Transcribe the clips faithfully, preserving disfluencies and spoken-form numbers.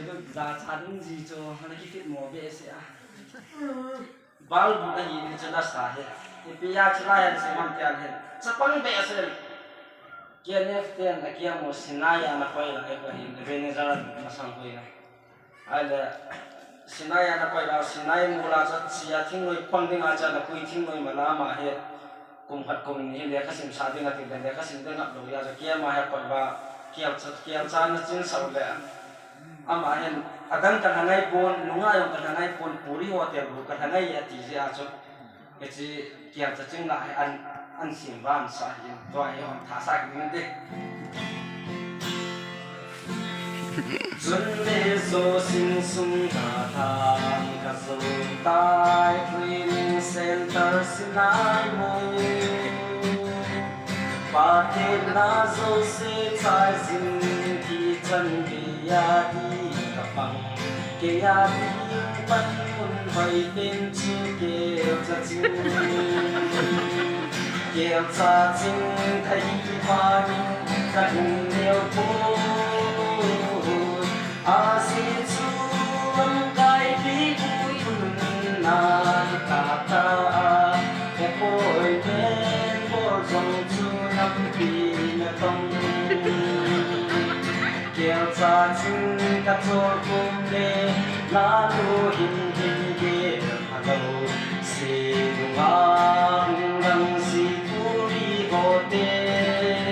Jachat ding ji chu, ana kifit mo behseh a. Balbu ahi ni chu nasa hi. Ipi a chu lai an siman tian hin. Chapang behseh. K N F ten a kiam mo Sinai ana koi la, e ko hin, Ebenezer masang koi la. Ahile, Sinai ana koi la, Sinai mol a chu chia thingnoi pang ding a chu ana pui thingnoi mala ama hi. Kum khat kum ni hi lekha sim sa ding ati le, lekha sim ding ngap lou a chu kiam a hi koi ba, kiam cha, kiam cha na chin sau le. Ama hin, adang ka lhangai pon, nunga jong ka lhangai pon, Puri Hotel bu ka lhangai ati jeh a chu. Hiche kiam cha ching la hi an, an sim van sa hin, tua hi hon tha sa ding te. Chun le jo sing sung ka thang ka jo tai training center Sinai mo. Pathen na jouse chai jing ti chan gei a hi ka pang. Kei a ding pan mun hoi ten chu kelcha ching. Kelcha ching ka hi pa min ka lung neo poi. Ajeh chu lamkai pi pu thun nan ka ta a. Appointment bol jong chu nampi na tong. Kelcha ching ka chol kum le, na lu hin hin ge alo. Si nunga hung dang si Puri Hotel.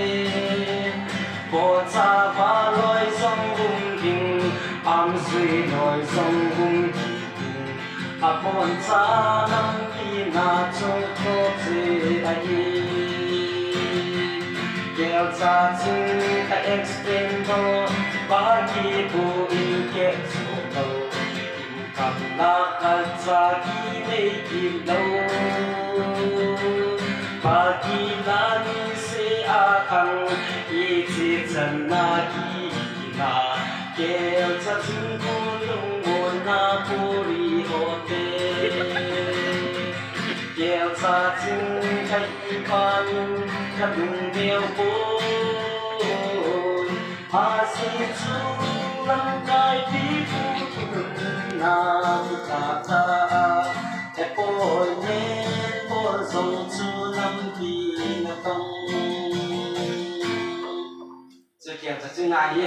Bocha va loi jong hung ding, am jui loi jong hung ding. Abon cha nampi na chu tho che ahi. Kelcha ching ka extend ho, bagi bu in ke chu lo. Kam la khat cha ki nei ki lo. Bagi la ni se a khang, i chi chan na ki na. Kelcha ching ko lung mo na Puri Hotel. Kelcha ching ka hi pa min ka lung neo poi. Ajeh chu lamkai pi pu thun nan ka ta a. Appointment bol jong chu nampi na tong. Chu kelcha ching ahi.